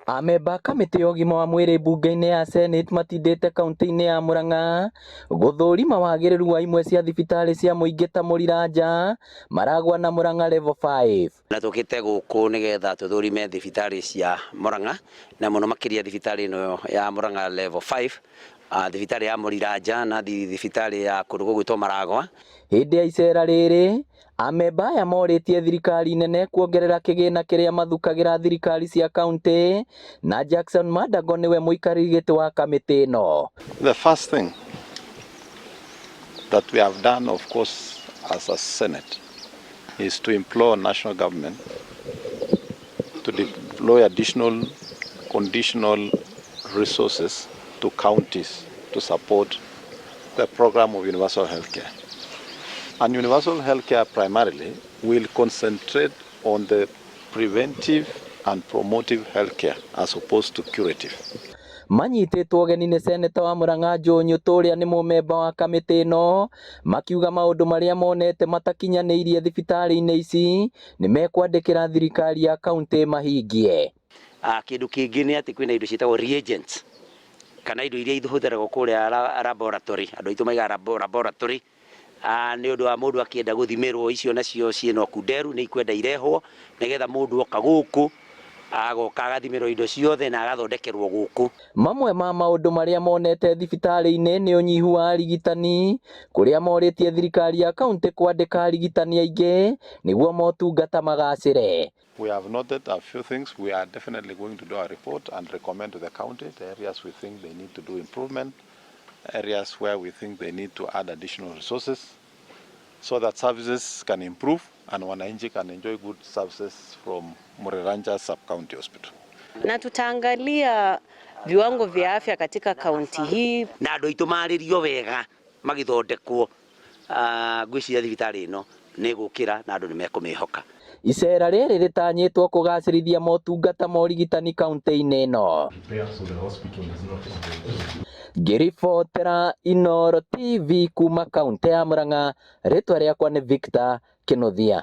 Amemba a kamĩtĩ ya ũgima wa mwĩrĩ mbunge-inĩ ya Senate matindĩte kaunti-inĩ ya Murang'a gũthũrima wagĩrĩru wa imwe cia thibitarĩ cia mũingĩ ta Mũriranja, Maragwa na Murang'a Level 5. Na tũkĩte gũkũ nĩgetha tũthũrime thibitarĩ cia Murang'a, na mũno makĩria thibitarĩ ĩno ya Murang'a Level 5, thibitarĩ ya Mũriranja na thibitarĩ ya kũndũ gũgwĩtwo Maragwa. Hĩndĩ ya icera rĩrĩ, amemba aya morĩtie thirikari nene kuongerera kĩgĩna kĩrĩa mathukagĩra thirikari cia kaunti, na Jackson Mandago nĩwe mũikarĩri gĩtĩ wa kamĩtĩ ĩno. The first thing that we have done, of course, as a Senate, is to implore national government to deploy additional conditional resources to counties to support the program of universal healthcare. And universal healthcare primarily will concentrate on the preventive and promotive healthcare as opposed to curative. Manyitĩtwo ũgeni nĩ seneta wa Murang'a Joe Nyutu, ũrĩa nĩ mũmemba wa kamĩtĩ ĩno, makiuga maũndũ marĩa monete matakinyanĩirie thibitarĩ-inĩ ici nĩ mekwandĩkĩra thirikari ya kaunti mahingie. Kĩndũ kĩngĩ nĩ atĩ kwĩna indo ciĩtagwo reagents, kana indo iria ihũthĩragwo kũrĩa laboratory, andũ aitũ maigaga laboratory, nĩ ũndũ wa mũndũ akĩenda gũthimĩrwo. Icio nacio ciĩna kunderu, nĩ ikwenda irehwo nĩgetha mũndũ oka gũkũ agoka agathimĩrwo indo ciothe na agathondekerwo gũkũ. Mamwe ma maũndũ marĩa monete thibitarĩ-inĩ nĩ ũnyihu wa arigitani, kũrĩa morĩtie thirikari ya kaunti kwandĩka arigitani aingĩ nĩguo motungata magacĩre. We have noted a few things. We are definitely going to do a report and recommend to the county the areas we think they need to do improvement, areas where we think they need to add additional resources so that services can improve and wananchi can enjoy good services from Muriranja Sub-County Hospital. Na tutaangalia viwango vya afya katika kaunti hii. Na andũ aitũ marĩrio wega magĩthondekwo, ngwĩciria thibitarĩ ĩno nĩ gũkĩra na andũ nĩ mekũmĩhoka. Icera rĩrĩ rĩtanyĩtwo kũgacĩrithia motungata ma ũrigitani kaunti-inĩ ĩno. Ngĩribotera Inooro TV kuma kaunti ya Murang'a, rĩtwa rĩakwa nĩ Victor Kinuthia.